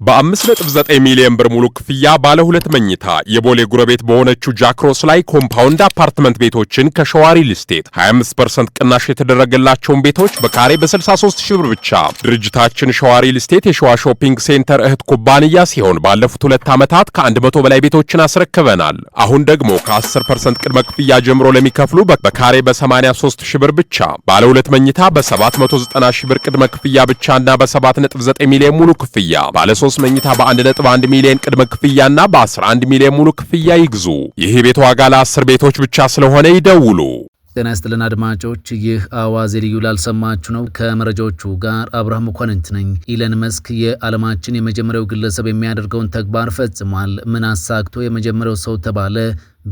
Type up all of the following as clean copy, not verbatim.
በ5.9 ሚሊዮን ብር ሙሉ ክፍያ ባለ ሁለት መኝታ የቦሌ ጉረቤት በሆነችው ጃክሮስ ላይ compound አፓርትመንት ቤቶችን ከሸዋ ሪል ስቴት፣ 25% ቅናሽ የተደረገላቸውን ቤቶች በካሬ በ63 ሺህ ብር ብቻ። ድርጅታችን ሸዋ ሪል ስቴት የሸዋ ሾፒንግ ሴንተር እህት ኩባንያ ሲሆን ባለፉት 2 ዓመታት ከ100 በላይ ቤቶችን አስረክበናል። አሁን ደግሞ ከ10% ቅድመ ክፍያ ጀምሮ ለሚከፍሉ በካሬ በ83 ሺህ ብር ብቻ፣ ባለ ሁለት መኝታ በ790 ሺህ ብር ቅድመ ክፍያ ብቻና በ7.9 ሚሊዮን ሙሉ ክፍያ፣ ባለ 3 መኝታ በ1.1 ሚሊዮን ቅድመ ክፍያና በ11 ሚሊዮን ሙሉ ክፍያ ይግዙ። ይህ የቤት ዋጋ ለ10 ቤቶች ብቻ ስለሆነ ይደውሉ። ጤና ይስጥልን አድማጮች፣ ይህ አዋዜ ልዩ ላልሰማችሁ ነው። ከመረጃዎቹ ጋር አብርሃም መኳንንት ነኝ። ኢለን መስክ የዓለማችን የመጀመሪያው ግለሰብ የሚያደርገውን ተግባር ፈጽሟል። ምን አሳክቶ የመጀመሪያው ሰው ተባለ?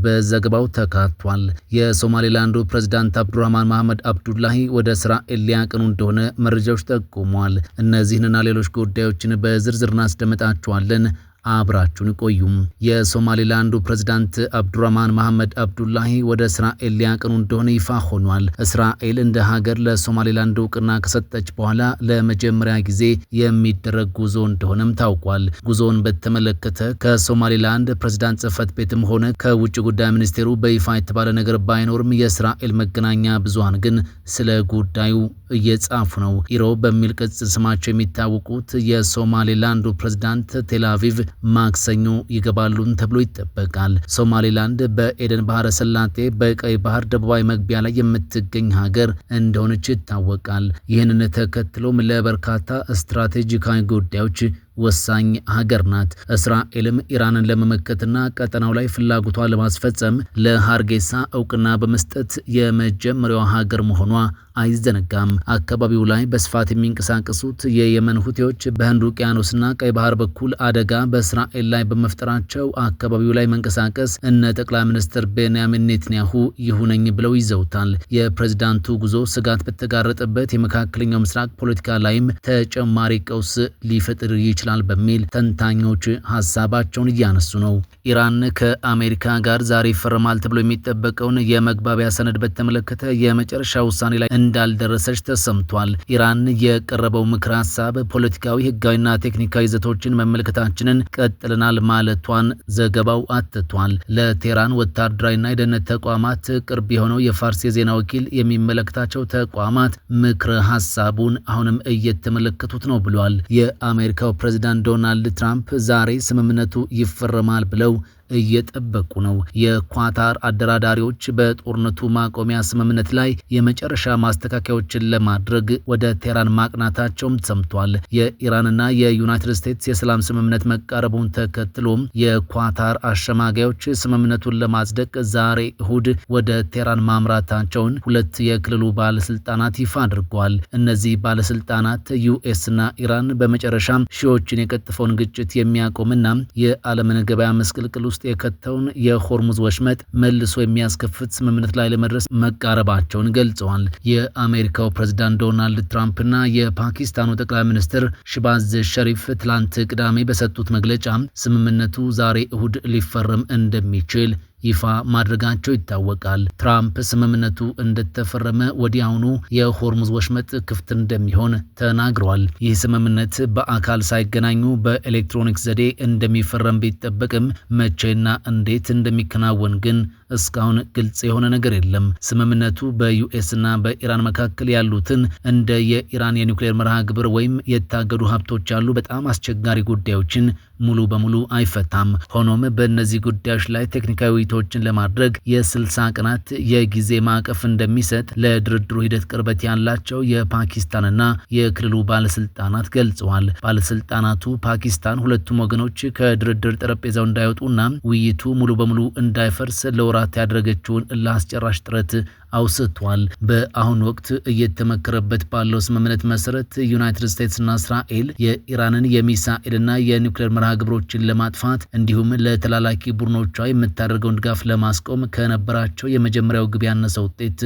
በዘገባው ተካቷል። የሶማሌላንዱ ፕሬዝዳንት አብዱራህማን መሐመድ አብዱላሂ ወደ እስራኤል ሊያቀኑ እንደሆነ መረጃዎች ጠቁመዋል። እነዚህንና ሌሎች ጉዳዮችን በዝርዝር እናስደምጣችኋለን። አብራችሁን ቆዩም። የሶማሌላንዱ ፕሬዝዳንት አብዱራህማን መሐመድ አብዱላሂ ወደ እስራኤል ሊያቀኑ እንደሆነ ይፋ ሆኗል። እስራኤል እንደ ሀገር ለሶማሌላንድ እውቅና ከሰጠች በኋላ ለመጀመሪያ ጊዜ የሚደረግ ጉዞ እንደሆነም ታውቋል። ጉዞውን በተመለከተ ከሶማሌላንድ ፕሬዝዳንት ጽህፈት ቤትም ሆነ ከውጭ ጉዳይ ሚኒስቴሩ በይፋ የተባለ ነገር ባይኖርም የእስራኤል መገናኛ ብዙሃን ግን ስለ ጉዳዩ እየጻፉ ነው። ኢሮ በሚል ቅጽል ስማቸው የሚታወቁት የሶማሌላንዱ ፕሬዝዳንት ቴልአቪቭ ማክሰኞ ይገባሉን ተብሎ ይጠበቃል። ሶማሌላንድ በኤደን ባህረ ሰላጤ በቀይ ባህር ደቡባዊ መግቢያ ላይ የምትገኝ ሀገር እንደሆነች ይታወቃል። ይህንን ተከትሎም ለበርካታ ስትራቴጂካዊ ጉዳዮች ወሳኝ ሀገር ናት። እስራኤልም ኢራንን ለመመከትና ቀጠናው ላይ ፍላጎቷ ለማስፈጸም ለሀርጌሳ እውቅና በመስጠት የመጀመሪያዋ ሀገር መሆኗ አይዘነጋም። አካባቢው ላይ በስፋት የሚንቀሳቀሱት የየመን ሁቲዎች በህንድ ውቅያኖስና ቀይ ባህር በኩል አደጋ በእስራኤል ላይ በመፍጠራቸው አካባቢው ላይ መንቀሳቀስ እነ ጠቅላይ ሚኒስትር ቤንያሚን ኔትንያሁ ይሁነኝ ብለው ይዘውታል። የፕሬዝዳንቱ ጉዞ ስጋት በተጋረጠበት የመካከለኛው ምስራቅ ፖለቲካ ላይም ተጨማሪ ቀውስ ሊፈጥር ይችላል በሚል ተንታኞች ሀሳባቸውን እያነሱ ነው። ኢራን ከአሜሪካ ጋር ዛሬ ይፈረማል ተብሎ የሚጠበቀውን የመግባቢያ ሰነድ በተመለከተ የመጨረሻ ውሳኔ ላይ እንዳልደረሰች ተሰምቷል። ኢራን የቀረበው ምክር ሀሳብ ፖለቲካዊ፣ ህጋዊና ቴክኒካዊ ይዘቶችን መመልከታችንን ቀጥለናል ማለቷን ዘገባው አትቷል። ለቴህራን ወታደራዊና የደህንነት ተቋማት ቅርብ የሆነው የፋርስ የዜና ወኪል የሚመለከታቸው ተቋማት ምክረ ሀሳቡን አሁንም እየተመለከቱት ነው ብሏል። የአሜሪካው ፕሬዚዳንት ዶናልድ ትራምፕ ዛሬ ስምምነቱ ይፈረማል ብለው እየጠበቁ ነው። የኳታር አደራዳሪዎች በጦርነቱ ማቆሚያ ስምምነት ላይ የመጨረሻ ማስተካከያዎችን ለማድረግ ወደ ቴህራን ማቅናታቸውም ተሰምቷል። የኢራንና የዩናይትድ ስቴትስ የሰላም ስምምነት መቃረቡን ተከትሎም የኳታር አሸማጋዮች ስምምነቱን ለማጽደቅ ዛሬ እሁድ ወደ ቴህራን ማምራታቸውን ሁለት የክልሉ ባለስልጣናት ይፋ አድርገዋል። እነዚህ ባለስልጣናት ዩኤስና ኢራን በመጨረሻ ሺዎችን የቀጠፈውን ግጭት የሚያቆምና የዓለምን ገበያ ምስቅልቅል ውስጥ የከተውን የሆርሙዝ ወሽመጥ መልሶ የሚያስከፍት ስምምነት ላይ ለመድረስ መቃረባቸውን ገልጸዋል። የአሜሪካው ፕሬዝዳንት ዶናልድ ትራምፕና የፓኪስታኑ ጠቅላይ ሚኒስትር ሽባዝ ሸሪፍ ትላንት ቅዳሜ በሰጡት መግለጫ ስምምነቱ ዛሬ እሁድ ሊፈረም እንደሚችል ይፋ ማድረጋቸው ይታወቃል። ትራምፕ ስምምነቱ እንደተፈረመ ወዲያውኑ የሆርሙዝ ወሽመጥ ክፍት እንደሚሆን ተናግረዋል። ይህ ስምምነት በአካል ሳይገናኙ በኤሌክትሮኒክስ ዘዴ እንደሚፈረም ቢጠበቅም መቼና እንዴት እንደሚከናወን ግን እስካሁን ግልጽ የሆነ ነገር የለም። ስምምነቱ በዩኤስና በኢራን መካከል ያሉትን እንደ የኢራን የኒውክሌር መርሃ ግብር ወይም የታገዱ ሀብቶች ያሉ በጣም አስቸጋሪ ጉዳዮችን ሙሉ በሙሉ አይፈታም። ሆኖም በእነዚህ ጉዳዮች ላይ ቴክኒካዊ ውይይቶችን ለማድረግ የ60 ቀናት የጊዜ ማዕቀፍ እንደሚሰጥ ለድርድሩ ሂደት ቅርበት ያላቸው የፓኪስታንና የክልሉ ባለስልጣናት ገልጸዋል። ባለስልጣናቱ ፓኪስታን ሁለቱም ወገኖች ከድርድር ጠረጴዛው እንዳይወጡና ውይይቱ ሙሉ በሙሉ እንዳይፈርስ ለወራት ያደረገችውን እልህ አስጨራሽ ጥረት አውስቷል። በአሁኑ ወቅት እየተመከረበት ባለው ስምምነት መሰረት ዩናይትድ ስቴትስና እስራኤል የኢራንን የሚሳኤልና የኒውክሌር መርሃ ግብሮችን ለማጥፋት እንዲሁም ለተላላኪ ቡድኖቿ የምታደርገውን ድጋፍ ለማስቆም ከነበራቸው የመጀመሪያው ግብ ያነሰ ውጤት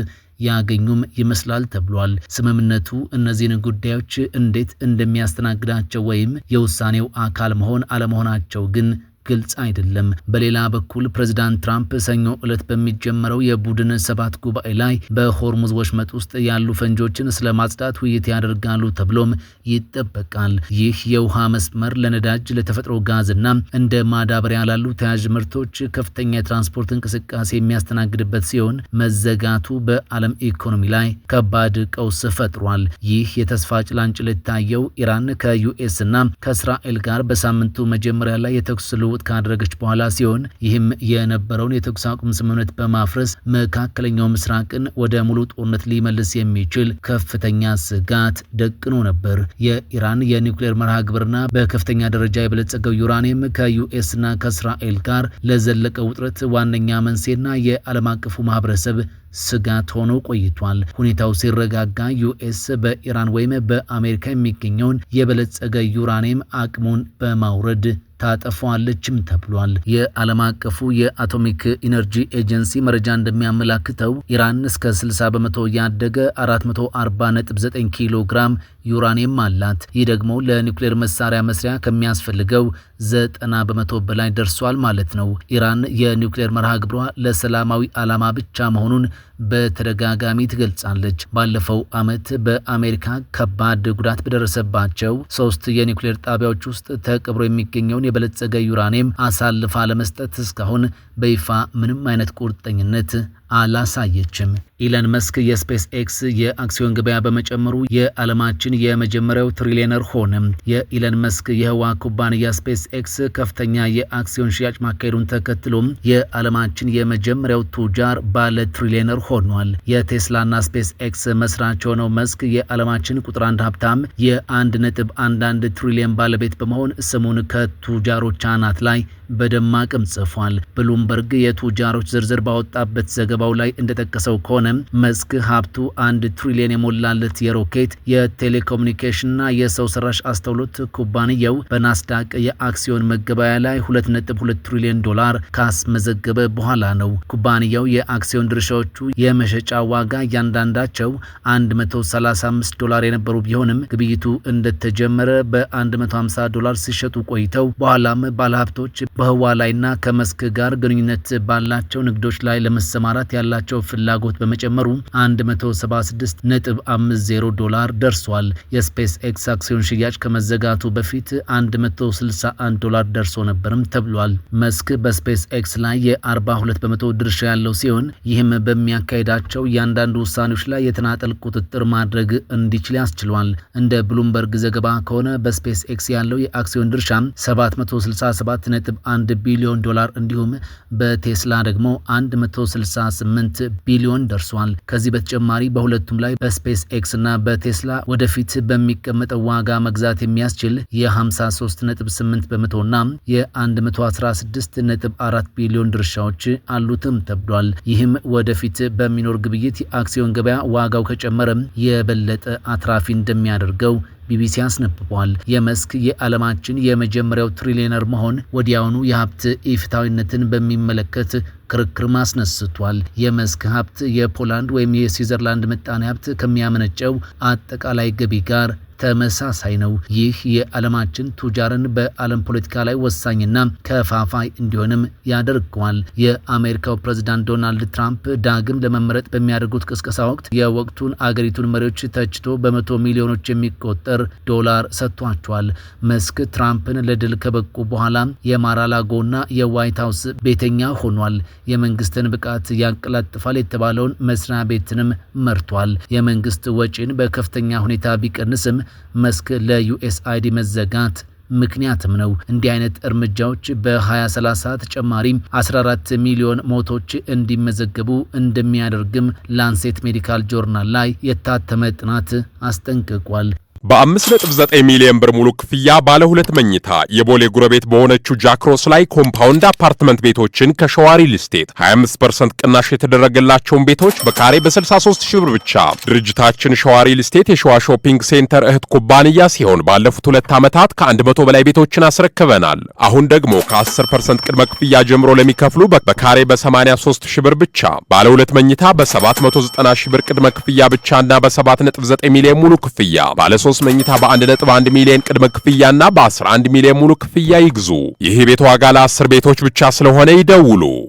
ያገኙም ይመስላል ተብሏል። ስምምነቱ እነዚህን ጉዳዮች እንዴት እንደሚያስተናግዳቸው ወይም የውሳኔው አካል መሆን አለመሆናቸው ግን ግልጽ አይደለም። በሌላ በኩል ፕሬዚዳንት ትራምፕ ሰኞ ዕለት በሚጀመረው የቡድን 7 ጉባኤ ላይ በሆርሙዝ ወሽመጥ ውስጥ ያሉ ፈንጂዎችን ስለማጽዳት ውይይት ያደርጋሉ ተብሎም ይጠበቃል። ይህ የውሃ መስመር ለነዳጅ፣ ለተፈጥሮ ጋዝና እንደ ማዳበሪያ ላሉ ተያያዥ ምርቶች ከፍተኛ የትራንስፖርት እንቅስቃሴ የሚያስተናግድበት ሲሆን መዘጋቱ በዓለም ኢኮኖሚ ላይ ከባድ ቀውስ ፈጥሯል። ይህ የተስፋ ጭላንጭል የታየው ኢራን ከዩኤስ እና ከእስራኤል ጋር በሳምንቱ መጀመሪያ ላይ የተኩስ ልውውጥ ካደረገች በኋላ ሲሆን ይህም የነበረውን የተኩስ አቁም ስምምነት በማፍረስ መካከለኛው ምስራቅን ወደ ሙሉ ጦርነት ሊመልስ የሚችል ከፍተኛ ስጋት ደቅኖ ነበር። የኢራን የኒውክሌር መርሃ ግብርና በከፍተኛ ደረጃ የበለጸገው ዩራኒየም ከዩኤስ እና ከእስራኤል ጋር ለዘለቀ ውጥረት ዋነኛ መንስኤና የዓለም አቀፉ ማህበረሰብ ስጋት ሆኖ ቆይቷል። ሁኔታው ሲረጋጋ ዩኤስ በኢራን ወይም በአሜሪካ የሚገኘውን የበለጸገ ዩራኒየም አቅሙን በማውረድ ታጠፋዋለችም ተብሏል። የዓለም አቀፉ የአቶሚክ ኢነርጂ ኤጀንሲ መረጃ እንደሚያመላክተው ኢራን እስከ 60% ያደገ 440.9 ኪሎ ግራም ዩራኒየም አላት። ይህ ደግሞ ለኒውክሌር መሳሪያ መስሪያ ከሚያስፈልገው 90% በላይ ደርሷል ማለት ነው። ኢራን የኒውክሌር መርሃ ግብሯ ለሰላማዊ ዓላማ ብቻ መሆኑን በተደጋጋሚ ትገልጻለች። ባለፈው ዓመት በአሜሪካ ከባድ ጉዳት በደረሰባቸው 3 የኒውክሌር ጣቢያዎች ውስጥ ተቀብሮ የሚገኘውን የበለጸገ ዩራኒየም አሳልፋ ለመስጠት እስካሁን በይፋ ምንም አይነት ቁርጠኝነት አላሳየችም። ኢለን መስክ የስፔስ ኤክስ የአክሲዮን ገበያ በመጨመሩ የዓለማችን የመጀመሪያው trillionaire ሆነ። የኢለን መስክ የህዋ ኩባንያ ስፔስ ኤክስ ከፍተኛ የአክሲዮን ሽያጭ ማካሄዱን ተከትሎ የዓለማችን የመጀመሪያው ቱጃር ባለ trillionaire ሆኗል። የቴስላና ስፔስ ኤክስ መስራች የሆነው መስክ የዓለማችን ቁጥር 1 ሀብታም የ1.11 ትሪሊየን ባለቤት በመሆን ስሙን ከቱጃሮች አናት ላይ በደማቅም ጽፏል። ብሉምበርግ የቱጃሮች ዝርዝር ባወጣበት ዘገባው ላይ እንደጠቀሰው ከሆነ መስክ ሀብቱ 1 ትሪሊየን የሞላለት የሮኬት፣ የቴሌኮሙኒኬሽንና የሰው ሰራሽ አስተውሎት ኩባንያው በናስዳቅ የአክሲዮን መገበያያ ላይ 2.2 ትሪሊየን ዶላር ካስመዘገበ በኋላ ነው። ኩባንያው የአክሲዮን ድርሻዎቹ የመሸጫ ዋጋ እያንዳንዳቸው $135 የነበሩ ቢሆንም ግብይቱ እንደተጀመረ በ$150 ሲሸጡ ቆይተው በኋላም ባለሀብቶች በህዋ ላይና ከመስክ ጋር ግንኙነት ባላቸው ንግዶች ላይ ለመሰማራት ያላቸው ፍላጎት በመጨመሩ $176.50 ደርሷል። የስፔስ ኤክስ አክሲዮን ሽያጭ ከመዘጋቱ በፊት $161 ደርሶ ነበርም ተብሏል። መስክ በስፔስ ኤክስ ላይ የ42% ድርሻ ያለው ሲሆን ይህም በሚያካሂዳቸው እያንዳንዱ ውሳኔዎች ላይ የተናጠል ቁጥጥር ማድረግ እንዲችል ያስችሏል። እንደ ብሉምበርግ ዘገባ ከሆነ በስፔስ ኤክስ ያለው የአክሲዮን ድርሻ $767.1 ቢሊዮን እንዲሁም በቴስላ ደግሞ 168 ቢሊዮን ደርሷል። ከዚህ በተጨማሪ በሁለቱም ላይ በስፔስ ኤክስ እና በቴስላ ወደፊት በሚቀመጠው ዋጋ መግዛት የሚያስችል የ53.8% እና የ116.4 ቢሊዮን ድርሻዎች አሉትም ተብሏል። ይህም ወደፊት በሚኖር ግብይት የአክሲዮን ገበያ ዋጋው ከጨመረም የበለጠ አትራፊ እንደሚያደርገው ቢቢሲ አስነብቧል። የመስክ የዓለማችን የመጀመሪያው trillionaire መሆን ወዲያውኑ የሀብት ኢፍትሐዊነትን በሚመለከት ክርክር ማስነስቷል። የመስክ ሀብት የፖላንድ ወይም የስዊዘርላንድ ምጣኔ ሀብት ከሚያመነጨው አጠቃላይ ገቢ ጋር ተመሳሳይ ነው። ይህ የዓለማችን ቱጃርን በዓለም ፖለቲካ ላይ ወሳኝና ከፋፋይ እንዲሆንም ያደርገዋል። የአሜሪካው ፕሬዝዳንት ዶናልድ ትራምፕ ዳግም ለመመረጥ በሚያደርጉት ቅስቀሳ ወቅት የወቅቱን አገሪቱን መሪዎች ተችቶ በመቶ ሚሊዮኖች የሚቆጠር ዶላር ሰጥቷቸዋል። መስክ ትራምፕን ለድል ከበቁ በኋላ የማራላጎና የዋይት ሀውስ ቤተኛ ሆኗል። የመንግስትን ብቃት ያቀላጥፋል የተባለውን መስሪያ ቤትንም መርቷል። የመንግስት ወጪን በከፍተኛ ሁኔታ ቢቀንስም መስክ ለዩኤስአይዲ መዘጋት ምክንያትም ነው። እንዲህ አይነት እርምጃዎች በ2030 ተጨማሪ 14 ሚሊዮን ሞቶች እንዲመዘገቡ እንደሚያደርግም ላንሴት ሜዲካል ጆርናል ላይ የታተመ ጥናት አስጠንቅቋል። በ5.9 ሚሊዮን ብር ሙሉ ክፍያ ባለ ሁለት መኝታ የቦሌ ጉረቤት በሆነችው ጃክሮስ ላይ compound አፓርትመንት ቤቶችን ከሸዋ ሪል ስቴት 25% ቅናሽ የተደረገላቸውን ቤቶች በካሬ በ63 ሺህ ብር ብቻ። ድርጅታችን ሸዋ ሪል ስቴት የሸዋ ሾፒንግ ሴንተር እህት ኩባንያ ሲሆን ባለፉት 2 ዓመታት ከ100 በላይ ቤቶችን አስረክበናል። አሁን ደግሞ ከ10% ቅድመ ክፍያ ጀምሮ ለሚከፍሉ በካሬ በ83 ሺህ ብር ብቻ፣ ባለ ሁለት መኝታ በ790 ሺህ ብር ቅድመ ክፍያ ብቻና በ7.9 ሚሊዮን ሙሉ ክፍያ፣ ባለ 3 መኝታ በ1.1 ሚሊዮን ቅድመ ክፍያና በ11 ሚሊዮን ሙሉ ክፍያ ይግዙ። ይህ የቤት ዋጋ ለ10 ቤቶች ብቻ ስለሆነ ይደውሉ።